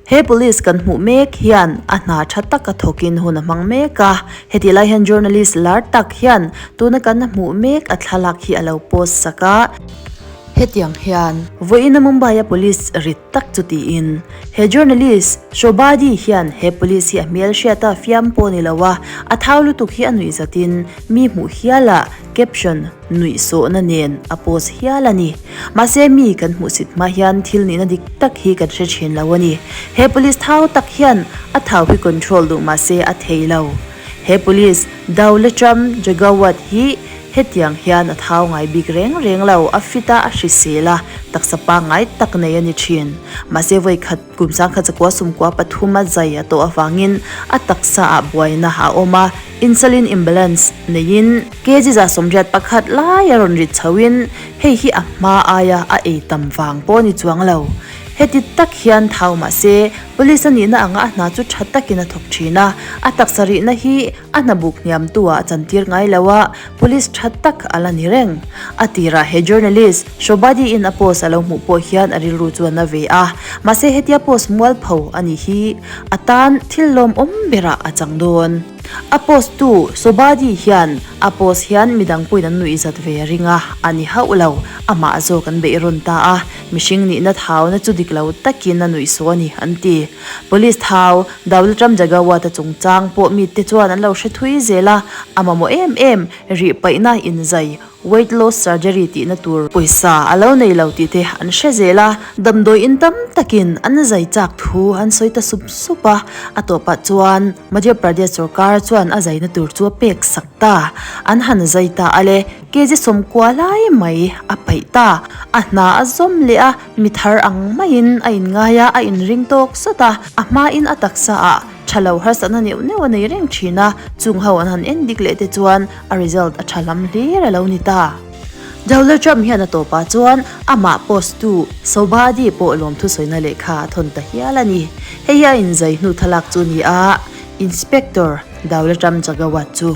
He police kan hmuh mek hian a hna tha taka thawkin hun a hmang mek a, hetih lai hian journalist lar tak hian tuna kan hmuh mek a thlalak hi a lo post sak a. Hetiang hian vawiina Mumbai a police rit tak chu tiin he journalist Shobadi hian he police hi a hmelhriat a fiam pawh ni lo a, a thau lutuk hi a nuih zatin mi hmuh hial a caption nuihsawhna nen a post hial a ni. Mahse mi kan hmuhsit hma hian thil nihna dik tak hi kan hre thin lo a ni. He police thau tak hian a thau hi control duh mahse a thei lo. He police Daulatram Jagawat hi hetiang hian a thau ngai bik reng reng lo, a fit a, a hrisel a, taksa pangngai tak nei a ni thin. Mahse vawi khat kum sangkhat zakua sumkua pathuma zai a tawh avangin a taksa ah buaina a awm a, insulin imbalance neiin kg 81 lai a rawn rit chhoin hei hi a hma aia a ei tam vang pawh a ni chuang lo. Heti tak hian thau mahse Police a nihna anga a hna chu tha takin a thawk thin a, a taksa rihna hi a hna buk hniamtu ah a chantir ngai lo a, police tha tak a la ni reng. A tirah he journalist, Shobadi in a post a lo hmuh pawh hian a rilru chu a na ve a, mahse hetia post mualpho a nih hi a tan thil lawmawm berah a chang dawn. A post tu Shobadi hian a post hian midang pawhin an nuih zat ve a ring a, a ni hauh lo, amah zawk an beih rawn ta a. Mihring nihna thauna chu dik lo takin a nuih saw a ni, an ti. Police thau, Daulatram Jagawat-a chungchang pawh mite chuan an lo hre thui zel a, a mamawh em em, rih paihna inzai, weight loss surgery tihna tur pawisa a lo nei lo tih te an hre zel a, damdawi in tam takin an zai chak thu an sawi ta sup sup a, a tawpah chuan Madhya Pradesh sorkar chuan a zaina tur chu a pek sak ta, an han zai ta a le. Kg 90 lai mai a paih ta. A hna a zawm leh a, mi thar ang maiin a inngai a, a inring tawk sawt a. A hmain a taksa ah tha lo harsatna neuh neuh a nei reng thin a, chung ho an han en dik leh te chuan a result a tha lam hlir a lo ni ta. Donald Trump hian a tawpah chuan amah post tu Sobhadi pawh lawmthu sawina lehkha a thawn ta hial a ni. Hei hi a inzai hnu thlalak chu a ni a, Inspector Daulatram Jagawat chu.